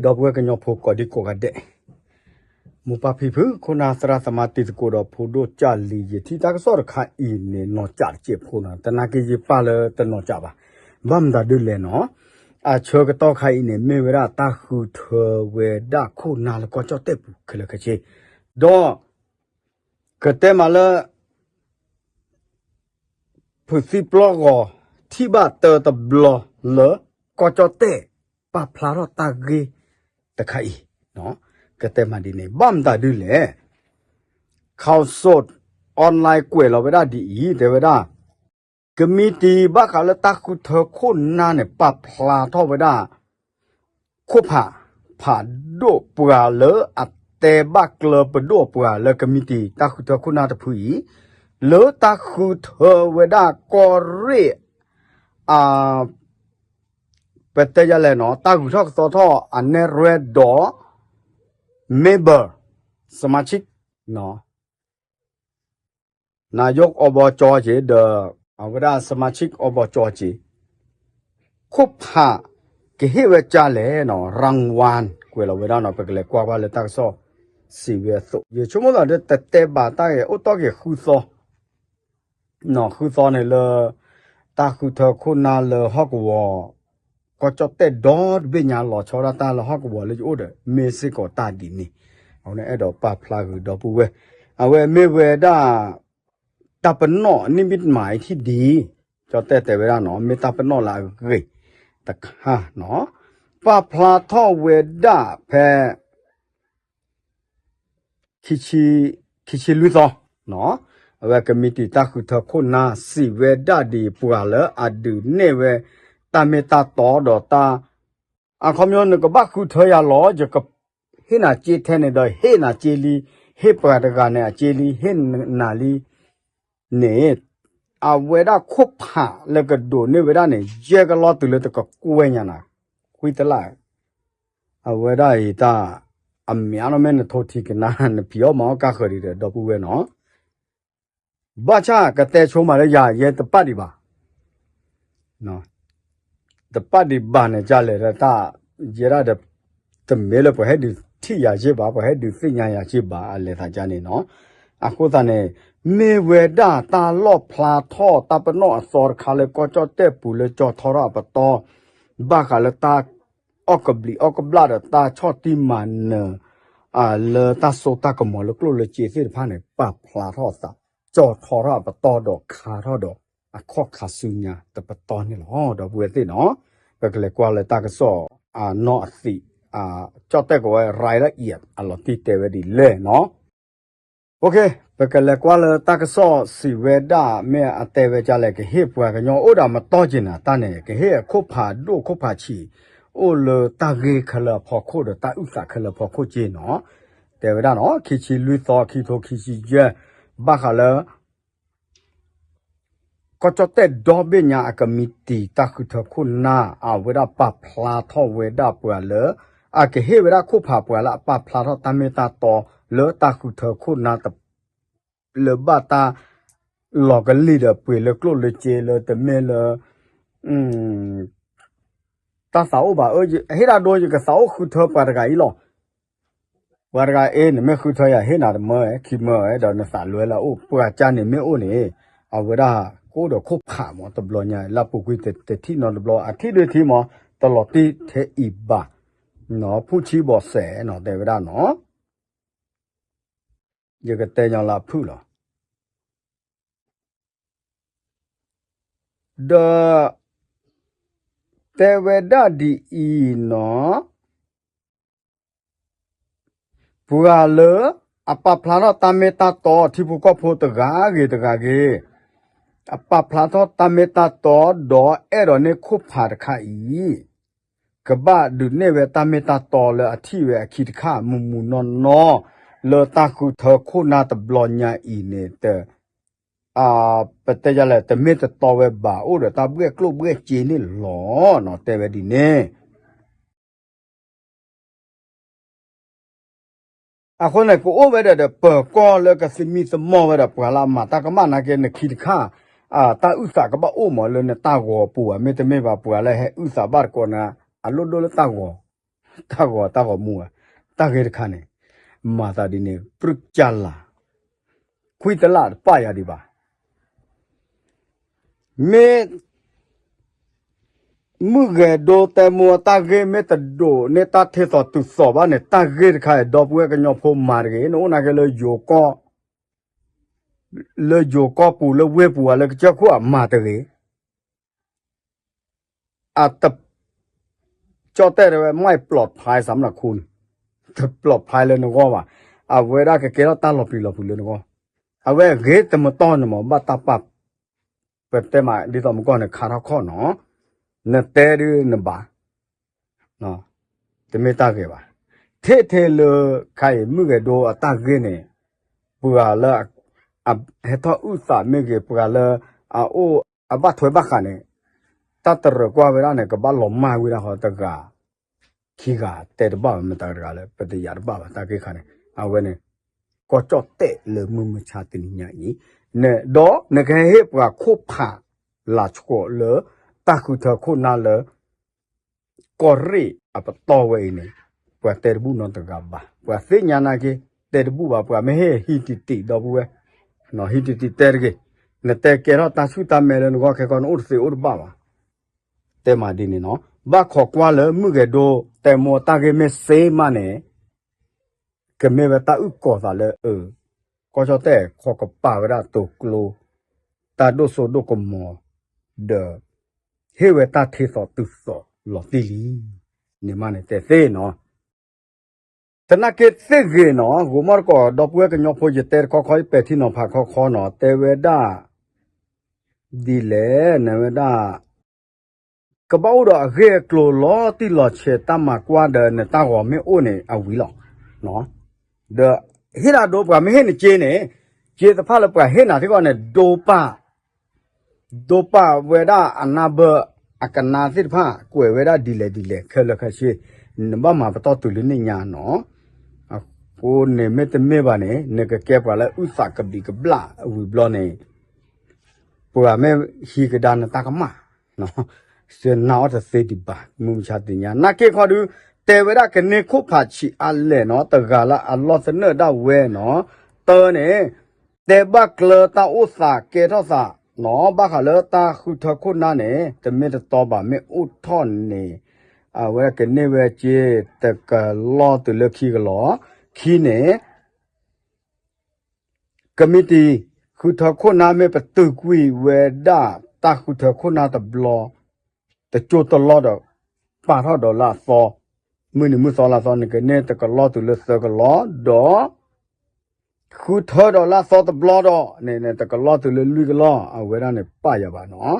ဒီပုၢ်ဝဲၢ်ကညီဖိကိးဒံကိးဂၤဒဲး, မိၢ်ပၢ်ဖံဖု ခိၣ်နၢ်သရၣ်သမါတံၤသကိးဒီးဖိဒိၣ်ကၢ်လံၤ ယထံၣ်တၢ်ကစီၣ်တခါအံၤန့ၣ် နီၢ်ကၠးတစဲးဖိနီၤ, သနာ်က့ယပာ်လၢတနီၢ်ကၠးဘၣ်. ဘၣ်မတၤဒ်လဲၣ်နီၤ, အဆၢကတီၢ်ခါအံၤန့ၣ် မ့ၢ်ဝဲဒၣ်တၢ်ဃုထၢဝဲဒၣ်ခိၣ်နၢ်လၢကီၢ်ကၠီၣ်တဲၣ်ပူၤခဲလၢာ်ခဲဆ့, ဒီး ကတဲမးလၢ ဖုးသံပျီၢ်ဂီၤ ထံၣ်ဘၣ်တၢ်တဘျီလၢ ကီၢ်ကၠီၣ်တဲၣ် ပာ်ဖျါထီၣ်တၢ်ဂ့ၢ်တခါအံၤ, ကတဲမးဒ်န့ၣ် ဘၣ်မတၤဒ်လဲၣ်, ခီၣ်စိး online ကွဲးလီၤဝဲဒၣ်ဒ်အံၤ တဲဝဲဒၣ် ကမံးတံာ်ဘၣ်ဃးလၢတၢ်ဃုထၢခိၣ်နၢ်န့ၣ် ပာ်ဖျါထီၣ်ဝဲဒၣ် ခိၣ်ဖး ဖးဒိၣ်ပှၤလၢအတဲဘၣ်ကျၢၤပဒိၣ်ပှၤလၢ ကမံးတံာ်တၢ်ဃုထၢခိၣ်နၢ်တဖုအံၤ, လၢတၢ်ဃုထၢဝဲဒၣ်ကီၢ်ရ့ၣ် အ ပတဲယလဲၣ်နီၤ တၢ်ဂုၤထီၣ်ကသီထီၣ်အနဲၣ်ရွဲဒီး member สมาชิก နယိၣ် อบจ က့ၤ ဒီး အဝဲဒၣ် สมาชิก อบจ က့ၤ ခိၣ်ဖး ကဟ့ၣ်ဝဲကၢ်လဲၣ်နီၤ รางวัล ကွဲးလီၤဝဲဒၣ်နီၤ ပကလဲၤကွၢ်ကွၢ်လၢတၢ်ကစီၣ် စံးဝဲအသိး ယဆိကမိၣ်သးဒီး တတဲဘၣ်တၢ်ဂ့ၢ်အိၣ်တီၢ်က့ၤဃုသီ နီၤ ဃုသီန့ၣ်လၢ တၢ်ဃုထၢခိၣ်နၢ်လၢဟီၣ်ကဝီၤ ကီၢ်ကၠီၣ်တဲၣ်ဒီတဘ့ၣ်ညါလီၤဆီဒၣ်တၢ်လၢဟီၣ်ကဝီၤလၢယအိၣ်ဒီး မ့ၢ်စ့ၢ်ကီးတၢ်ဒ်န့ၣ်, အဝဲန့ၣ်အဲၣ်ဒိးပာ်ဖျါဂုၤဒီပုၢ်ဝဲၢ်, အဝဲမ့ၢ်ဝဲဒၣ် တၢ်ပနီၣ် နိမိတ်မၢၢ်ထံဒံး ကၠီၣ်တဲၣ်တဲဝဲဒၣ်နီၤ မ့ၢ်တၢ်ပနီၣ်လၢအဂ့ၤတခါနီၤ, ပာ်ဖျါထီၣ်ဝဲဒၣ်ဖဲ ခံဆံလွံၢ်သီ, အဝဲကမံးတံာ်တၢ်ဃုထၢခိၣ်နၢ် စံးဝဲဒၣ်ဒ်ပှၤလၢအဒုးနဲၣ်ဝဲ တၢ်မ့ၢ်တၢ်တီဒီးတၢ်, အခီပညီနကဘၣ်ဃုထၢယၤလီၤ ယကဟ့ၣ်နၤစ့ထဲန့ၣ်ဒီး ဟ့ၣ်နၤစ့လံ, ဟ့ၣ်ပှၤတဂၤန့ၣ်အစ့လံ, ဟ့ၣ်နၤလံန့ၣ်, အဝဲဒၣ်ခိၣ်ဖးလၢကဒိးန့ၢ်ဝဲဒၣ်န့ၣ် ယဲၢ်ကလီၢ်တုၤလၢတကကွဲၢ်ညါနၤ, ဃံတလၢ် အဝဲဒၣ်အံၤတၢ် အမ့ၢ်နီၢ်မ့ၢ်နထိထံကနါ နဖံးအီၣ်မၤအီၣ်ကါဃၢၤဒံးဒီး ဒီပုၢ်ဝဲၢ်နီၤ, ဘၣ်ဆၣ်ကတဲဆိမးလၢယၤ ယဲတပာ်ဒံးဘၣ်, တပာ်ဒံးဘၣ်န့ၣ် ကလဲၣ်တၢ် ယဲဒၣ်ဒီး တမ့ၢ်လၢပှၤဟဲဒုးထံၣ်ယၤက့ဘၣ် ပှၤဟဲဒုးသ့ၣ်ညါယၤက့ဘၣ် အလဲၤသးကါန့ၣ်နီၤ, အဃိသတးန့ၣ် မ့ၢ်ဝဲဒၣ်တၢ်လီၣ်ဖျါထီၣ်တၢ်ပနီၣ်အသီတခါလၢကီၢ်ကၠီၣ်တဲၣ်ပူၤလၢကၠီထီထီၣ်အပတီၢ်, ဘၣ်ဃးလၢတၢ် အီၣ်ကဘျံးအီၣ်ကဘျၣ်ဒီးတၢ်ဆီၣ်တံၢ်မၤနၢၤ လၢတၢ်စိတၢ်ကမီၤလၢကျိၣ်လၢစ့သ့ၣ်တဖၣ်န့ၣ် ပာ်ဖျါထီၣ်အသး ကၠီထီထီၣ်အပတီၢ်ဒီးခါထီၣ်ဒီး အခီၣ်ခါဆူညါတပတီၢ်န့ၣ်လီၤ. ဒီပုၢ်ဝဲၢ်သ့ၣ်နီၤ ပကလဲၤကွၢ်လၢတၢ်ကစီၣ်အနီၢ်အသံး ကၠီၣ်တဲၣ်ကဝဲ ရၤလၢအံၤ အလီၤတံၢ်တဲဝဲဒ်လဲၣ်နီၤ ပကလဲၤကွၢ်လၢတၢ်ကစီၣ်စံးဝဲဒၣ် မ့ၢ်အတဲဝဲကလဲၣ် ကဟ့ၣ်ပှၤကညီအိၣ်ဒီးမတီၢ်က့ၤနၤတၢ်န့ၣ် ကဟ့ၣ်အခိၣ်ဖးဒိၣ်ခိၣ်ဖးဆံး အိၣ်လၢတၢ်ဂ့ၢ်ခဲလၢာ်အဖီခိၣ်ဒီးတၢ်အုၣ်သးခဲလၢာ်အဖီခိၣ်က့ၤနီၤ တဲဝဲဒၣ်နီၤ ခံဆံလွံၢ်သီ ခံထိခံဆံယဲၢ် ဘၣ်ဃးလၢ ကီၢ်ကၠီၣ်တဲၣ်ဒီဘ့ၣ်ညါအကမံးတံာ်တၢ်ဃုထၢခိၣ်နၢ် အဝဲဒၣ်ပာ်ဖျါထီၣ်ဝဲဒၣ်ပှၤလၢ အကဟ့ၣ်ဝဲဒၣ်ခိၣ်ဖးပှၤလၢအပာ်ဖျါထီၣ်တၢ်မ့ၢ်တၢ်တီလၢတၢ်ဃုထၢခိၣ်နၢ် လၢဘၣ်တၢ် လီၤကလံၢ်ဒီးပှ့ၤလၢကျိၣ်လၢစ့လၢတမ့ၢ်လၢ တၢ်သးအိၣ်ဘၣ်အၢ ဟ့ၣ်ဒၣ်ဒိ ယကသးအိၣ်ဃုထၢပှၤတဂၤအံၤလီၤ ပှၤတဂၤအ့ နမ့ၢ်ဃုထၢယၤ ဟ့ၣ်နၤတမၢဝဲ ခံမၢဝဲ ဒီးနသးလွဲလၢအအိၣ် ပှၤကါန့ၣ်မ့ၢ်အိၣ်န့ၣ် အဝဲဒၣ်ကအိၣ်ဒီးခိၣ်ဖးမး တဘျီညါ လၢပူၤကွံာ်တထံၣ်နီတဘျီ အထံၣ်ဒုးထံၣ်မး တလီၤတံၢ်ထဲအံၤဘၣ် ဖူၣ်ဆံဘီၣ်စဲးနီၤ တဲဝဲဒၣ်နီၤ ယကတဲညီလၢအဖုၣ်လီၤ ဒီး တဲဝဲဒၣ်ဒ်အံၤနီၤ ပှၤလၢ အပာ်ဖျါထီၣ်တၢ်မ့ၢ်တၢ်တီထံဖိကီၢ်ဖိတဂၤဂ့ၤတဂၤဂ့ၤ အပာ်ဖျါထီၣ်တၢ်မ့ၢ်တၢ်တီဒီးအဲၣ်ဒိးန့ၢ်ခိၣ်ဖးတခါအံၤ ကဘၣ်ဒုးနဲၣ်ဝဲတၢ်မ့ၢ်တၢ်တီလၢအထံၣ်ဝဲအခံတခါ မုၢ်မုၢ်နီၢ်နီၢ် လၢတၢ်ဃုထၢခိၣ်နၢ်တဘျီညါအံၤန့ၣ် တ ပတဲယလဲၣ် တမ့ၢ်တတီဝဲဘၣ် အိၣ်ဒီးတၢ်ဘှဲၣ်ကျိၣ်ဘှဲၣ်စ့န့ၣ်လီၤနီၤ တဲဝဲဒ်န့ၣ် အဃိန့ၣ် ကအိၣ်ဝဲဒၣ်ဒီးပၢၤကီၢ်လၢကသမံသမိးဝဲဒၣ်ပှၤလၢအမၤတၢ်ကမၣ်နာ်က့ နခံတခါ တၢ်အုၣ်သးကဘၣ်အိၣ်မးလၢနတၢ်ဂီၤပူၤဘၣ် မ့တမ့ၢ်ဘၣ်ပှၤလၢဟဲအုၣ်သးဘၣ်တကိးနၤ အလိၣ်ဒိၣ်လၢတၢ်ဂီၤ တၢ်ဂီၤတၢ်ဂီၤမူဧါ, တၢ်ဂ့ၢ်တခါန့ၣ် မၤသးဒ်န့ၣ် ပြုၢ်ကၢ်လၢ် ခွံတလၢ်တပာ်ယၤဒံးဘၣ်. မ့ၢ် မုၢ်ဂဲၤဒိတဲမိၢ်အတၢ်ဂ့ၢ်မ့ၢ်တဒိးန့ၢ်တၢ်ထ့သိးတုၤသိးဘၣ်န့ၣ် တၢ်ဂ့ၢ်တခါအံၤ ဒီပုၢ်ဝဲၢ်ကညီဖိမၤတဂ့ၤ, နအိၣ်နာ်က့လၢ လၢယိၤကီၢ်ပူၤ လၢဝ့ၢ်ပူၤဧါ လၢကစၢၢ်ခိၣ်ဧါ မၤတဂ့ၤ. အတ ကၠီၣ်တဲၣ်တဲဝဲ မ့ၢ်ပျီးဖဲစးမနၤခူန့ၣ် တပျီးဖဲလၢနဂီၢ်ဘၣ်. အဝဲဒၣ်ကကဲထီၣ်တၢ်လီၤပျံၤလီၤဖုးလၢနဂီၢ်, အဝဲဂ့ၤတမတီၢ်န့ၣ်မး ဘၣ်တၢ်ပာ် ပတဲမးဒ်သိးမုၢ်ကီၢ်န့ၣ် ခါထီၣ်ခီၣ်နီၤ, နတဲဒုးနဘၣ် တမ့ၢ်တၢ်ဂ့ၤဘၣ်. ထဲထဲလၢခါအံၤ မုၢ်ဂဲၤဒိအတၢ်ဂ့ၢ်န့ၣ် ပှၤလၢ ဟဲထီၣ်အုၣ်သးမ့ၢ်ဂ့ၤ ပှၤလၢ အအိၣ်အဘၣ်ထွဲဘၣ်ဃးန့ၣ် တၢ်တရၢၢ်ကွၢ်ဝဲဒၣ်န့ၣ် ကဘၣ်လီၤမၢ်ဝဲဒၣ်ဃီတဂၤ ခံဂၤတဲတဘၣ်ဘၣ် မတၤတဂၤလၢ ပတယာ်တဘၣ်ဘၣ် တၢ်ဂ့ၢ်ခါန့ၣ် အဝဲန့ၣ် ကီၢ်ကၠီၣ်တဲၣ်လၢမုၢ်မဆါတနံၤညါအံၤ ဒီးနကဟဲဟ့ၣ်ပှၤခိၣ်ဖး လၤဆှီလၢ တၢ်ဃုထၢခိၣ်နၢ်လၢ ကီၢ်ရ့ၣ်အပတီၢ်ဝဲအံၤန့ၣ် ပှၤတဲတဘူၣ်နီတဂၤဘၣ်. ပှၤသ့ၣ်ညါနာ်က့ တဲတဘူၣ်ဘၣ် ပှၤမ့ၢ်ဟ့ၣ်ဟံးတံၢ်တံၢ်ဒီပုၢ်ဝဲၢ် ဟံးတံၢ်တံၢ်တဲတဂ့ၤ. နတဲကဲထီၣ်တၢ်ဆူၣ်တၢ်မဲာ်လၢနဂီၢ်ခဲကီၢ် နအိၣ်တသ့အိၣ်တဘၣ်ဘၣ်. တဲမးဒ်န့ၣ်နီၤ ဘၣ်ခိးကွၢ်လၢမုၢ်ဂဲၤဒိ တဲမိၢ်တၢ်ဂ့ၢ်မ့ၢ်စ့မးန့ၣ် ကမ့ၢ်ဝဲတၢ်အုၣ်ကီၤသးလၢ ကီၢ်ကၠီၣ်တဲၣ်ခီကပၤဝဲဒၣ်တိၤကျိ တၢ်ဒိၣ်စိဒိၣ်ကမီၤ ဒီး ဟ့ၣ်ဝဲတၢ်ထ့သိးတုၤသိးလီၤတံၢ်လံ န့ၣ်မးန့ၣ်တဲသ့နီၤ. သနာ်က့သ့ၣ်ဂ့ၤနီၤ ဂိၤမီၢ်တကိး ဒီပုၢ်ဝဲၢ်ကညီဖိ ယတဲတခီခီ ယပဲာ်ထံနီၤဖးခီခီနီၤ တဲဝဲဒၣ် ဒ်လဲၣ် နဝဲဒၣ် ကဘၣ်အိၣ်ဒီးအဂ့ၢ်အကျိၤလီၤတံၢ်လီၤဆဲး တၢ်မၤကွၢ်ဒီးနတၢ်ဂီၤမ့ၢ်အိၣ်န့ၣ် အဝံၤလီၤ. ဒီး ဟ့ၣ်ဒၣ်ဒိ ပှၤမ့ၢ်ဟ့ၣ်နစ့န့ၣ် စ့တဖၣ်လၢပှၤဟ့ၣ်နၤထံကီၢ်န့ၣ် ဒိပာ် ဒိပာ်ဝဲဒၣ်အနၢ်ဘၢ အကနါသ့ၣ်တဖၣ် ကွဲးဝဲဒၣ်ဒ်လဲၣ်ဒ်လဲၣ် ခဲလၢာ်ခဲဆ့ နဘၣ်မၤပတီၢ်တုၤလၢန့ၣ်ညါနီၤ. အဃိန့ၣ်မ့တမ့ၢ်ဘၣ်န့ၣ် နကကဲပှၤလၢအုၣ်သးကဘျံးကဘျၣ်ဝံၤဘျီန့ၣ် ပှၤမ့ၢ်ဟံးကဒါနတၢ်ကမၣ် စ့နၢ်အီၣ်တသ့ဒံးဘၣ် မုၢ်မဆါတနံၤညါ နာ်က့ခီဒု တဲဝဲဒၣ်ကန့ၢ်ခိၣ်ဖးဆံးအါလဲၣ်နီၤ တဂၤလၢအလီၢ်သနၢၣ်ဒၣ်ဝဲနီၤ တၢ်န့ၣ် တဲဘၣ်ကျၢၤတၢ်အိၣ်သးကဲထီၣ်သးနီၤ ဘၣ်ဃးလၢတၢ်ဃုထၢခိၣ်နၢ်န့ၣ် တမ့ၢ်တတီဘၣ် မ့ၢ်အိၣ်ထီၣ်န့ၣ် အဝဲကန့ၢ်ဝဲစ့ တကလီၢ်တုၤလၢခံကလီၢ် ခံန့ၣ် ကမံးတံာ် ဃုထၢခိၣ်နၢ်မ့ၢ်ပတုာ်ကွံာ်ဝဲဒၣ် တၢ်ဃုထၢခိၣ်နၢ်တဘျီ တကၠိတလီၢ်ဒီး ပာ်ထီၣ်ဒီးလၢအသီ မုၢ်နံၤမုၢ်သီလၢအသီန့ၣ် ကန့ၢ်တကလီၢ်တုၤလၢသၢကလီၢ် ဒီး ဃုထၢဒီးလၢအသီတဘျီဒီး န့ၣ်န့ၣ် တကလီၢ်တုၤလၢလွံၢ်ကလီၢ် အဝဲဒၣ်န့ၣ်ပာ်ယၤဘၣ်နီၤ.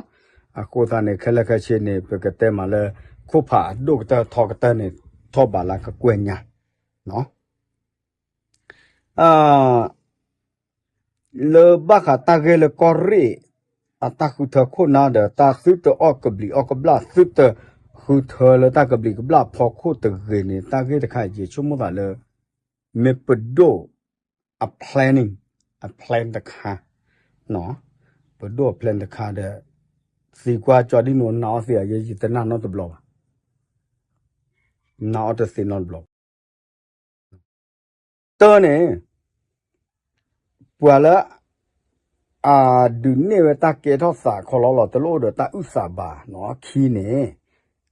အဃိသတးန့ၣ် ခဲလၢာ်ခဲဆ့န့ၣ် ပကတဲမးလၢ ခိၣ်ဖးအဒိၣ်ကတၢၢ်ထီကတၢၢ်န့ၣ် ထီၣ်ဘးလၢကကွဲၢ်ညါ လၢဘၣ်ဃးတၢ်ဂ့ၢ်လၢကီၢ်ရ့ၣ် အတၢ်ဃုထၢခိၣ်နၢ်ဒီး တၢ်သုတအီၣ်ကဘျံးအီၣ်ကဘျၣ် သုတဃုထၢလၢတၢ်ကဘျံးကဘျၣ်ဖီခိၣ်တဂ့ၤန့ၣ် တၢ်ဂ့ၢ်တခါအံၤ ယဆိကမိၣ်သးလၢ မ့ၢ်ပဒိၣ်အ planning အ plan တခါ ပဒိၣ်အ plan တခါဒီး သံကွၢ်ကၠီဒ်န့ၣ် နၢ်အီၣ်သ့အယဲ ယတနၢ်နီတဘျီဘၣ်, နၢ်အီၣ်တသ့နီတဘျီဘၣ်. တၢ်န့ၣ် ပှၤလၢ အဒုးနဲၣ်ဝဲတၢ်ကဲထီၣ်သးခီလီၤလီၤ တလိၣ်အိၣ်ဒီးတၢ်အုၣ်သးဘၣ်နီၤ ခံန့ၣ်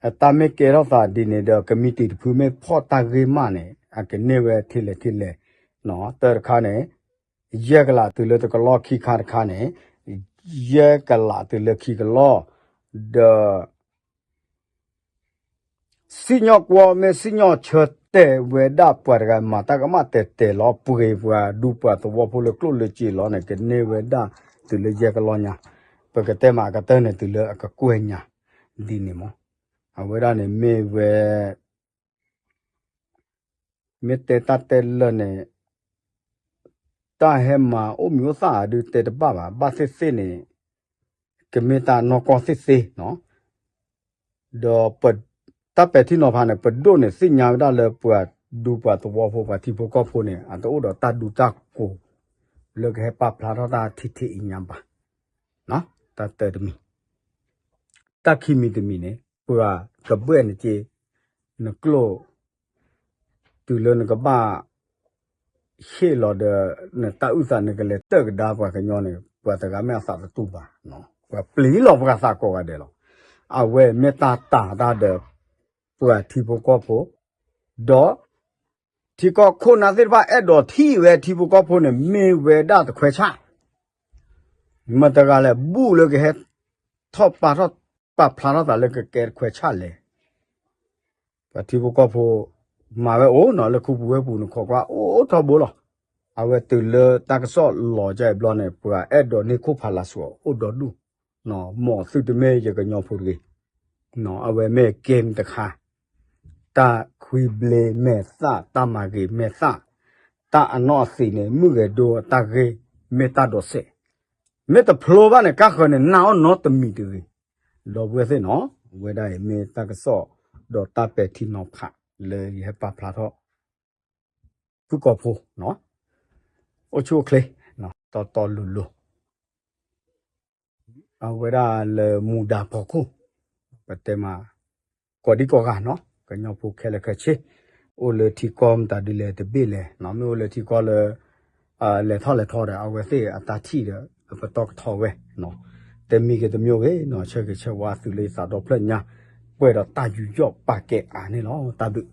အတၢ်မ့ၢ်ကဲထီၣ်သးဒ်န့ၣ်ဒီး ကမံးတံာ်တဖုမ့ၢ်ဖီၣ်တၢ်ဂ့ၢ်မးန့ၣ် အကန့ၢ်ဝဲထဲလဲၣ်ထဲလဲၣ်နီၤ တၢ်တခါန့ၣ် ယဲၢ်ကလးတုၤလၢတကလီၢ် ခံခါတခါန့ၣ် ယဲၢ်ကလးတုၤလၢခံကလီၢ် ဒီး စံၣ်ညီၣ်ကွီၢ်မ့ၢ်စံၣ်ညီၣ်ဆၢတဲာ်ဝဲဒၣ်ပှၤတဂၤမၤတၢ်ကမၣ်တဲာ်တဲာ်လီၤပှ့ၤ ပှၤဒူပှၤသဝီဖိလၢကျိၣ်လၢစ့လီၤန့ၣ် ကန့ၢ်ဝဲဒၣ်တုၤလၢယဲၢ်ကလီၢ်ညါ, ပကတဲမးအကတၢၢ်န့ၣ် တုၤလၢအကကွဲၢ်ညါ ဒ်န့ၣ်မး, အဝဲဒၣ်န့ၣ်မ့ၢ်ဝဲ မ့ၢ်တဲတၢ်တဲလၢာ်န့ၣ် တၢ်ဟဲမၤအိၣ်မံၤအိၣ်သၣ်ဒုးတဲတဘၣ်ဘၣ်, ဘၣ်သ့ၣ်သ့ၣ်န့ၣ် ကမ့ၢ်တၢ်နီၢ်ကီၢ်သ့ၣ်သ့ၣ်နီၤ, ဒီး တၢ်ပဲာ်ထံနီၤဖးန့ၣ် ပဒိၣ်န့ၣ်သ့ၣ်ညါဝဲဒၣ်လၢပှၤဒူပှၤသဝီဖိ ပှၤထံဖိကီၢ်ဖိန့ၣ် အတအိၣ်ဒီးတၢ်ဒူတၢ်ကိး လၢကဟဲပာ်ဖျါထီၣ်တၢ်ထံထံအံၤညါဘၣ်, တၢ်တၢတမံၤ တၢ်ခံမံၤတမံၤန့ၣ် ပှၤကဘှဲၣ်နက့ နကျိၣ် တုၤလၢနကဘၣ် ဟ့ၣ်လီၤဒီး နတၢ်အုၣ်သးနကလဲၤတၢၢ်ကဒါပှၤကညီန့ၣ် ပှၤတဂၤမ့ၢ်အသးတတူၢ်ဘၣ်, ပှၤပျံၤလီၤပှၤသးကိးဂၤဒဲးလီၤ. အဝဲမ့ၢ်တၢ်တာ်တၢ်ဒီး ပှၤထံဖိကီၢ်ဖိ, ဒီး ထံကီၢ်ခိၣ်နၢ်သ့ၣ်တဖၣ်အဲၣ်ဒိးထံၣ်ဝဲထံဖိကီၢ်ဖိန့ၣ် မ့ၢ်ဝဲဒၣ်တခွဲးဆၣ် မတၤတဂၤလဲၣ် ဘူၣ်လၢကဟဲ ထီၣ်ပာ်ထီၣ် ပာ်ဖျါထီၣ်သးလၢကကဲတခွဲးဆၣ်လဲၣ်. ပှၤထံဖိကီၢ်ဖိ မၤဝဲအိၣ်နီၤ လၢခူပူၤဝ့ၢ်ပူၤန့ၣ် ခိးကွၢ်အိၣ်ထီဘိလီၤ. အဝဲတုၤလၢတၢ်ကစီၣ်လီၤကၢ်အံၤဘျီန့ၣ် ပှၤအဲၣ်ဒိးန့ၢ်ခိၣ်ဖးလၤစှီၤအိၣ်ဒီဒူၣ်, မ်သုတမ့ၢ်ယကညီဖိတဂ့ၤ. အဝဲမ့ၢ်ကဲမတခါ တၢ်ခွံဘျ့မဲာ်သၣ် တၢ်မၤဂ့ၤမဲာ်သၣ်, တၢ်အနီၣ်အသံးန့ၣ် မုၢ်ဂဲၤဒိတၢ်ဂ့ၢ်မ့ၢ်တၢ်ဒိးစဲး, မ့ၢ်တဖျိဘၣ်န့ၣ် ကါဃၢၤန့ၣ် နာ်အီၣ်နီတမံၤတဂ့ၤ. ဒီပုၢ်ဝဲၢ်သ့ၣ်နီၤ အဝဲဒၣ်အံၤမ့ၢ်တၢ်ကစီၣ် ဒီးတၢ်ပဲာ်ထံနီၤဖး လၢယဟဲပာ်ဖျါထီၣ် ဖုၣ်ကိာ်ဖိ အိၣ်ဆူၣ်အိၣ်ချ့ တီတီလိၤလိၤ အဝဲဒၣ်လၢမူဒါဖီခိၣ် ပတဲမး ကိးဒံကိးဂၤနီၤ ကညီဖိခဲလၢာ်ခဲဆ့ အိၣ်လၢထံကီၢ်မတၤဒုလဲၣ်တဘ့ၣ်လဲၣ် မ့ၢ်အိၣ်လၢထံကီၢ်လၢ လဲၤထီၣ်လဲၤထီဒီး အဝဲသ့ၣ်အတၢ်ထံၣ်ဒီး ပတီၢ်ကထီဝဲ တမံၤဂ့ၤတမံၤဂ့ၤနီၤ ဆၢဂ့ၤဆၢဝါသုလၢယသးဒီဖျၢၣ်ညါ ပှဲၤဒီးတၢ်ယူးယီၣ်ပာ်ကဲအါန့ၣ်လီၤ. တၢ်ဘျုး